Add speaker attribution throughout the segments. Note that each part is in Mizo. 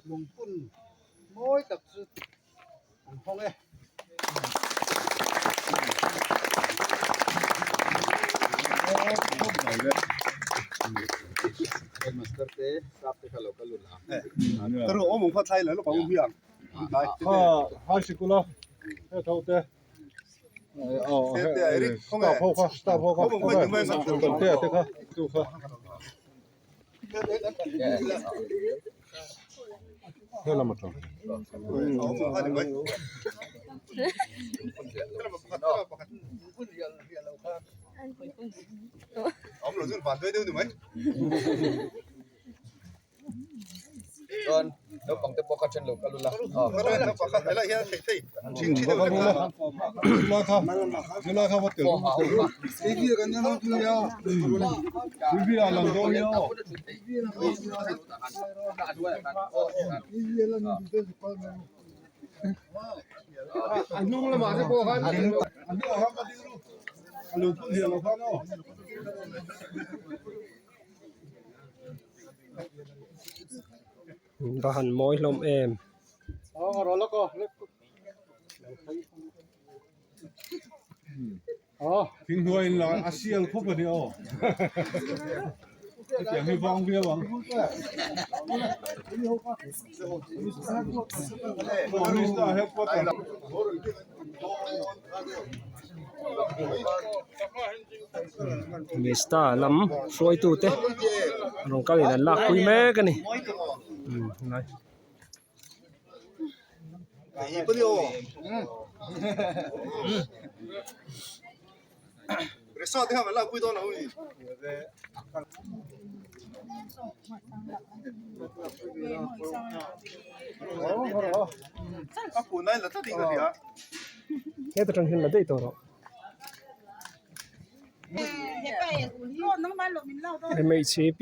Speaker 1: Lungphun mawi tak chu an hawng e.
Speaker 2: High sikul a he tho te staff ho kha staff ho kha te te kha tu kha he lam atang
Speaker 3: Chuan naupang te pawh kha then lo kal ula.
Speaker 4: Va han mawi hlawm em.
Speaker 2: Thing hnuai in la a sial khawp a ni aw hetiang hi vang viau ang Mista headquarter
Speaker 4: Mista lam hruaitu te rawn kal in an lak pui mek a ni Heta tang hian la daih tawh rawh. MHCP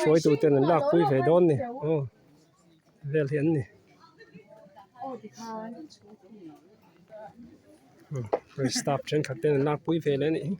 Speaker 4: hruaitu ten an lak pui ve dawn ni aw vel hi an ni. Staff thenkhat ten an lak pui ve leh a nih hi.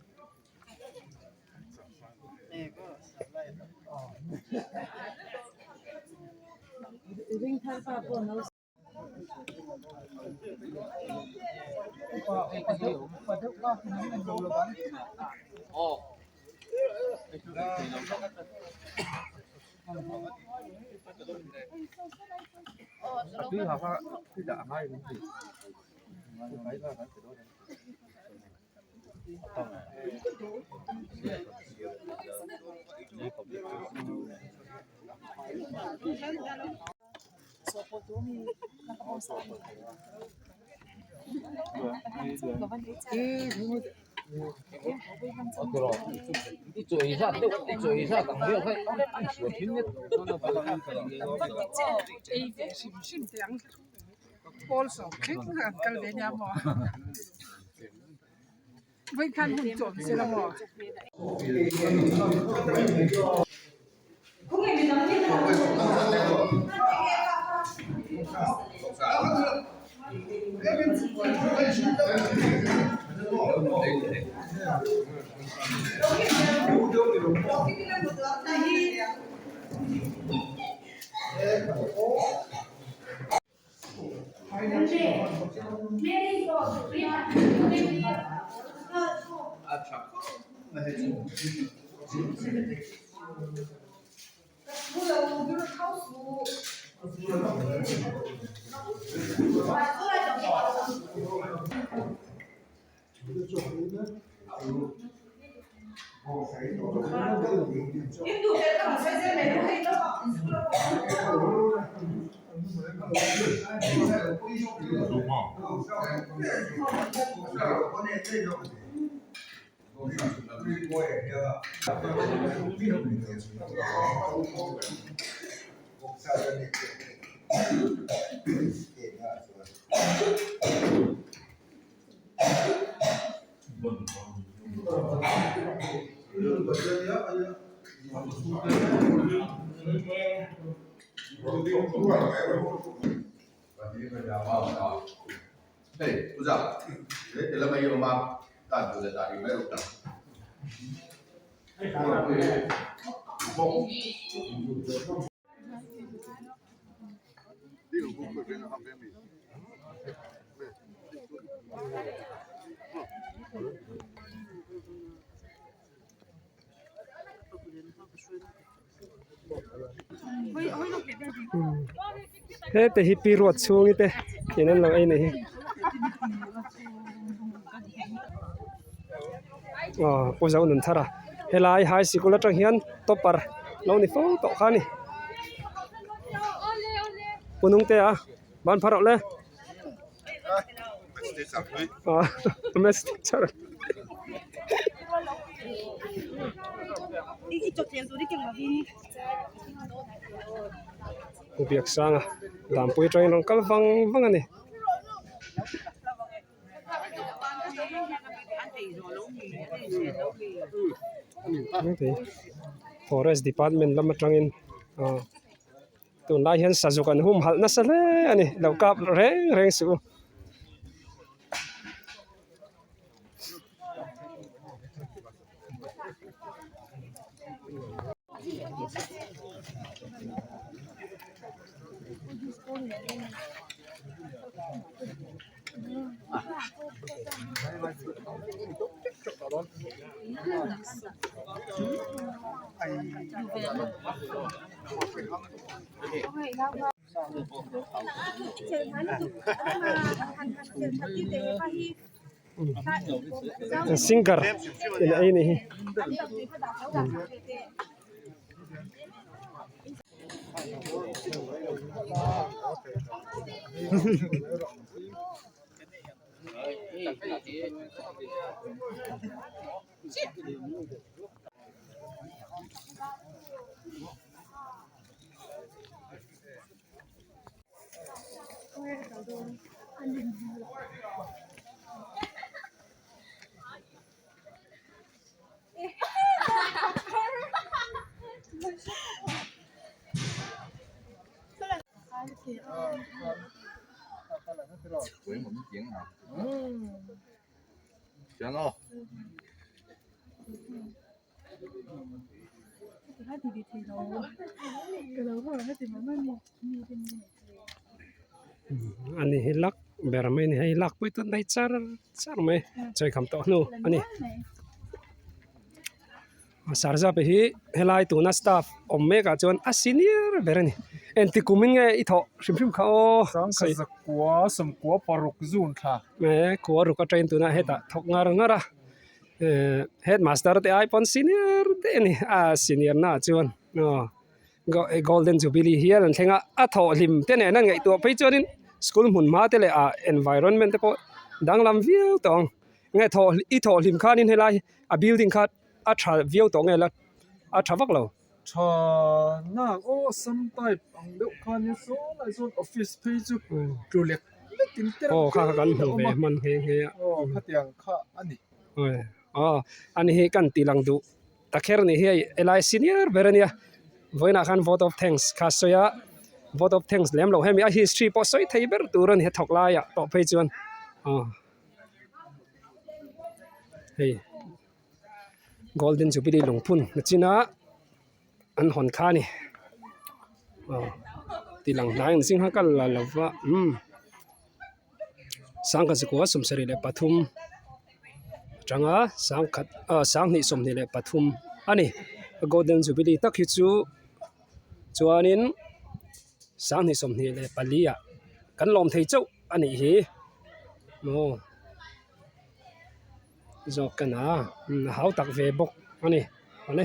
Speaker 4: Hete hi pi ruat chhungi te in an lo ei ni hi aw pu zo nun thar a helai high sikul atang hian topper lo ni fo tawh kha a ni pu nung te a ban phar rawh le maths teacher Pu Biaksanga Dampui atangin rawn kal vang vang a ni. Forest department lam atangin ah tunlai hian sazuk an humhalh nasa hle a ni lo kap reng reng suh u. Singer in ei ni hi. Ani hi lak ber mai a ni hei lak pawh hi tunlai char char mai chawikham tawh hnu a ni Sarzap hi helai tuna staff awm mek ah chuan a senior ber a ni engti kum in nge i thawh hrim hrim kha aw kua ruk atangin tunah hetah thawk ngar ngar a. Eh headmaster te ai pawn senior daih a ni a senior naah chuan aw golden jubilee hial an thleng a a thawh hlim te nen a ngaihtuah phei chuanin school hmun hma te leh ah environment te pawh danglam viau tawh ang nge thawh i thawh hlim khanin helai a building kha a tha viau tawh nge la a tha vak lo.
Speaker 2: Tha nak aw sam type ang deuh khanin saw lai sawn office phei chu tlu lek lek in te
Speaker 4: aw kha kha kan hmu ve hman nghe nghe a
Speaker 2: aw khatiang kha a ni
Speaker 4: aw ani hi kan tih lang duh ta kher ni hi hei helai senior ber ania vawiinah khan vote of thanks kha a sawi a vote of thanks lem loh hemi a history pawh sawi thei ber tur a ni a thawk laiah tawh phei chuan aw hei. Golden Jubilee lungphun nachina an hawn kha a ni aw tih lang hnai ang zing kha ka la lo va umm sangkhat zakua sawmsarih leh pathum atanga sangkhat ah sanghnih 23 a ni Golden Jubilee tak hi chu chuanin sanghnih 24 ah kan lawm thei chauh a nih hi aw. Zawk ka na a hau tak ve bawk a ni awle.